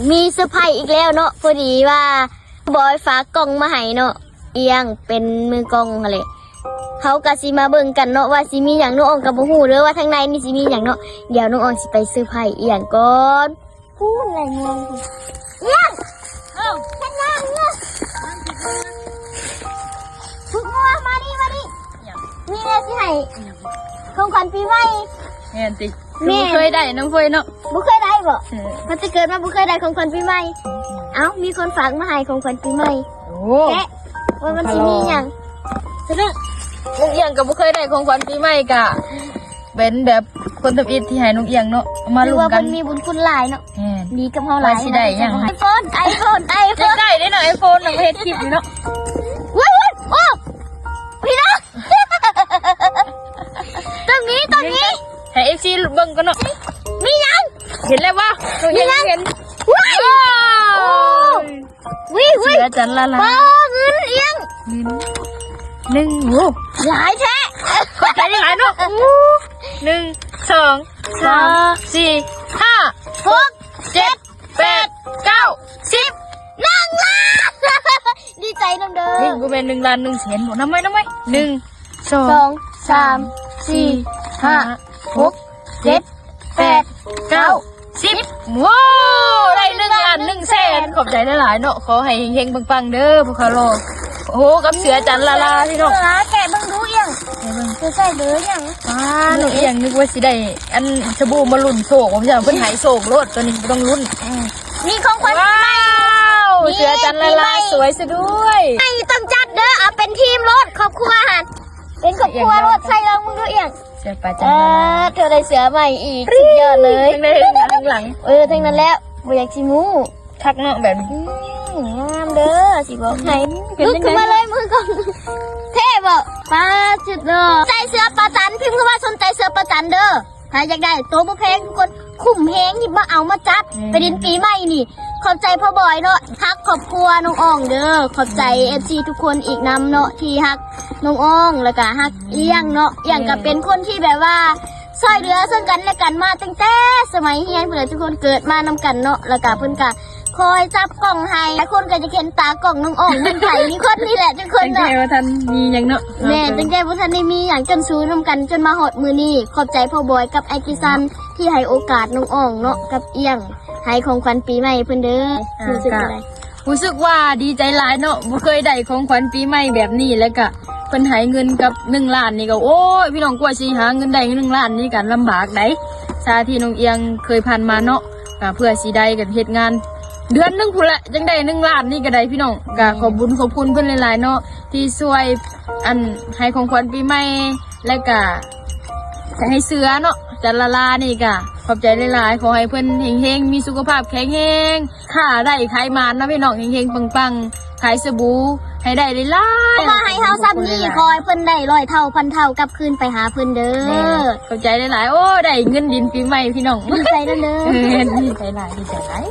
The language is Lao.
ມີເຊີໄພອີກແລ້ວເນາະ. ພໍດີວ່າບອຍຝາກກ້ອງມາໃຫ້ເນາະ, ອຽງເປັນມືກ້ອງຫັ້ນແຫຼະ. ເຮົາກະຊິມາເບິ່ງກັນເນາະວ່າຊິມີຫຍັງ. ນ້ອງອອງກະບໍ່ຮູ້ເດີວ່າທາງໃນນີ້ຊິມີຫຍັງເນາະ. ດຽວນ້ອງອອງຊິໄປເຊີໄພອຽງກ່ອນ. ພຸ້ນໄຫຼງວງພຸ້ນ. ອຽງ ເອົ້າ ເຮັດຫຍັງເນາະ? ທຸກງວງ ມານີ້ ມານີ້. ມີແນວຊິໃຫ້ຂອງຂວັນປີໃໝ່. ແມ່ນຕິ? ແມ່ນ. ຄືບໍ່ເຄີຍໄດ້ນຳເຟີຍເນາະ. ບໍ່ເຄີຍໄດ້ບໍ? ເອີ ຕັ້ງແຕ່ເກີດມາບໍ່ເຄີຍໄດ້ຂອງຂວັນປີໃໝ່. ເອົ້າ ມີຄົນຝາກມາໃຫ້ຂອງຂວັນປີໃໝ່. ໂອ້ ແກະວ່າມັນຊິມີຫຍັງ. ສະເໜີ ນ້ອງອຽງກະບໍ່ເຄີຍໄດ້ຂອງຂວັນປີໃໝ່ ກະເປັນແບບຄົນທຳອິດທີ່ໃຫ້ນ້ອງອຽງເນາະ. ເອົາມາລຸ້ນກັນ. ຖືວ່າເພິ່ນມີບຸນຄຸນຫຼາຍເນາະ. ແມ່ນ. ດີກັບເຮົາຫຼາຍ. ວ່າຊິໄດ້ຫຍັງໃຫ້. ໄອໂຟນ ໄອໂຟນ ໄອໂຟນ. ຢາກໄດ້ເດ້ເນາະ ໄອໂຟນນະ ເຮັດຄລິບຢູ່ເນາະ. ວ້າຍ ໂອ້ ພີ່ນ້ອງ ຕ້ອງມີ ຕ້ອງມີ. ໃຫ້ເອັຟຊີເບິ່ງກ່ອນເນາະ. ມີຫຍັງ? ເຫັນແລ້ວບໍ່? ນ້ອງອຽງເຫັນ. ວ້າຍ ໂອ້ ໂອ້ ວິ ວິ ເສືອຈັນລາລາ. ໂອ້ ເງິນອຽງ ເງິນ ໜຶ່ງ ໂອ້ ຫຼາຍແທ້. ຂອບໃຈຫຼາຍເນາະ. ໂອ້ ໜຶ່ງ ສອງ ສາມ ສີ່ ຫ້າ ຫົກ ເຈັດ ແປດ ເກົ້າ ສິບ ໜຶ່ງລ້ານ. ດີໃຈນຳເດີ. ເຮີ້ຍ ບໍ່ແມ່ນໜຶ່ງລ້ານໜຶ່ງແສນບໍ? ນຳໄວ້ ນຳໄວ້. ໜຶ່ງ ສອງ ສາມ ສີ່ ຫ້າ ຫົກ ເຈັດ ແປດ ເກົ້າ ສິບ. ໂອ້ ໄດ້ໜຶ່ງລ້ານໜຶ່ງແສນ. ຂອບໃຈຫຼາຍໆເນາະ. ຂໍໃຫ້ເຮັງໆປັງໆເດີພວກເຮົາ. ໂອ້ ກັບເສືອຈັນລາລາ ພີ່ນ້ອງ. ເສືອ ແກະເບິ່ງດູອຽງ. ແກະເບິ່ງ. ເສືອໃສ່ເບີຫຍັງ? ອ້າ ນ້ອງອຽງນຶກວ່າຊິໄດ້ອັນສະບູມາລຸ້ນໂຊກ. ເພິ່ນໃຫ້ໂຊກໂລດ ໂຕນີ້ບໍ່ຕ້ອງລຸ້ນ. ເອີ ມີຂອງຂວັນ. ວ້າວ ເສືອຈັນລາລາ ສວຍຊະດ້ວຍ. ໃຫ້ຕ້ອງຈັດເດີ ເອົາເປັນທີມໂລດ ຄອບຄົວຫັ້ນ. ເປັນຄອບຄົວໂລດ. ໃສ່ລອງເບິ່ງດູອຽງ. ເສືອປາຈັນ. ເອີ ເທື່ອໄດ້ເສືອໃໝ່ອີກ ສຸດຍອດເລີຍ. ທັງໃນທັງຫຼັງ. ເອີ ທັງນັ້ນແຫຼະ ບໍ່ຢາກຊິຮູ້. ຄັກເນາະແບບນີ້. ອືມ ງາມເດີ ຊິບອກໃຫ້. ລຸກຂຶ້ນມາເລີຍ ມືກ້ອງ. ເທ່ບໍ່? ປາ ສຸດຫຼໍ່. ໃສ່ເສືອປາຈັນ ພິມຄຳວ່າສົນໃຈເສືອປາຈັນເດີ. ຖ້າຢາກໄດ້ໂຕບໍ່ແພງທຸກຄົນ, ຄຸ້ມແຮງທີ່ມາເອົາມາຈັດ ແມ່ນ ໄປຫຼິ້ນປີໃໝ່ນີ້. ຂອບໃຈພໍ່ບອຍເນາະ, ຮັກຄອບຄົວນ້ອງອອງເດີ. ຂອບໃຈ ແມ່ນ ເອັຟຊີທຸກຄົນອີກນຳເນາະ ທີ່ຮັກນ້ອງອອງ ແລ້ວກະຮັກ ແມ່ນ ອຽງເນາະ. ອຽງກະ ແມ່ນ ເປັນຄົນທີ່ແບບວ່າຊ່ອຍເຫຼືອເຊິ່ງກັນແລະກັນມາຕັ້ງແຕ່ສະໄໝຮຽນພຸ້ນແຫຼະທຸກຄົນ, ເກີດມານຳກັນເນາະ. ແລ້ວກະເພິ່ນກະ ຄອຍຈັບກ້ອງໃຫ້. ຫຼາຍຄົນກໍຈະເຫັນຕາກ້ອງນ້ອງອອງເປັນໃຜ ມີຄົນນີ້ແຫຼະທຸກຄົນເນາະ. ຕັ້ງແຕ່ບໍ່ທັນມີຫຍັງເນາະ. ແມ່ນ ຕັ້ງແຕ່ບໍ່ທັນໄດ້ມີຫຍັງ ຈົນສູ້ນຳກັນ ຈົນມາຮອດມື້ນີ້. ຂອບໃຈພໍ່ບອຍກັບອ້າຍກິສັນ ທີ່ໃຫ້ໂອກາດນ້ອງອອງເນາະ ກັບອຽງ ໃຫ້ຂອງຂວັນປີໃໝ່ເພິ່ນເດີ. ອ່າ ຮູ້ສຶກຈັ່ງໃດ? ກະ ຮູ້ສຶກວ່າດີໃຈຫຼາຍເນາະ, ບໍ່ເຄີຍໄດ້ຂອງຂວັນປີໃໝ່ແບບນີ້. ແລ້ວກະເພິ່ນໃຫ້ເງິນກັບໜຶ່ງລ້ານນີ້ກໍ ໂອ້ຍ ພີ່ນ້ອງ, ກວ່າຊິຫາເງິນໄດ້ໜຶ່ງລ້ານນີ້ກໍລຳບາກໃດ໋. ຊາທີ່ນ້ອງອຽງເຄີຍຜ່ານມາເນາະ ກະເພື່ອຊິໄດ້ກັນເຮັດງານເດືອນໜຶ່ງພຸ້ນແຫຼະ ຈັ່ງໄດ້ໜຶ່ງລ້ານນີ້ກໍໄດ້ ພີ່ນ້ອງ. ກະ ແມ່ນ ຂອບບຸນຂອບຄຸນເພິ່ນຫຼາຍໆເນາະ ທີ່ຊ່ວຍ ອັນ ໃຫ້ຂອງຂວັນປີໃໝ່ ແລະກະໃຫ້ເສືອເນາະ ຈັນລາລານີ້ກະ ຂອບໃຈຫຼາຍໆ. ຂໍໃຫ້ເພິ່ນເຮັງໆ ມີສຸຂະພາບແຂງແຮງ ຄ້າໄດ້ຂາຍໝານເນາະ ພີ່ນ້ອງ, ເຮັງໆປັງໆ ຂາຍສະບູໃຫ້ໄດ້ຫຼາຍໆ. ເພາະວ່າໃຫ້ເຮົາຊ່ຳນີ້ ຂໍໃຫ້ເພິ່ນໄດ້ຮ້ອຍເທົ່າພັນເທົ່າກັບຄືນໄປຫາເພິ່ນເດີ. ແມ່ນ ຂອບໃຈຫຼາຍໆ. ໂອ້ ໄດ້ເງິນດິນປີໃໝ່ ພີ່ນ້ອງ. ດີໃຈນຳເດີ. ແມ່ນ ດີໃຈຫຼາຍ ດີໃຈຫຼາຍ.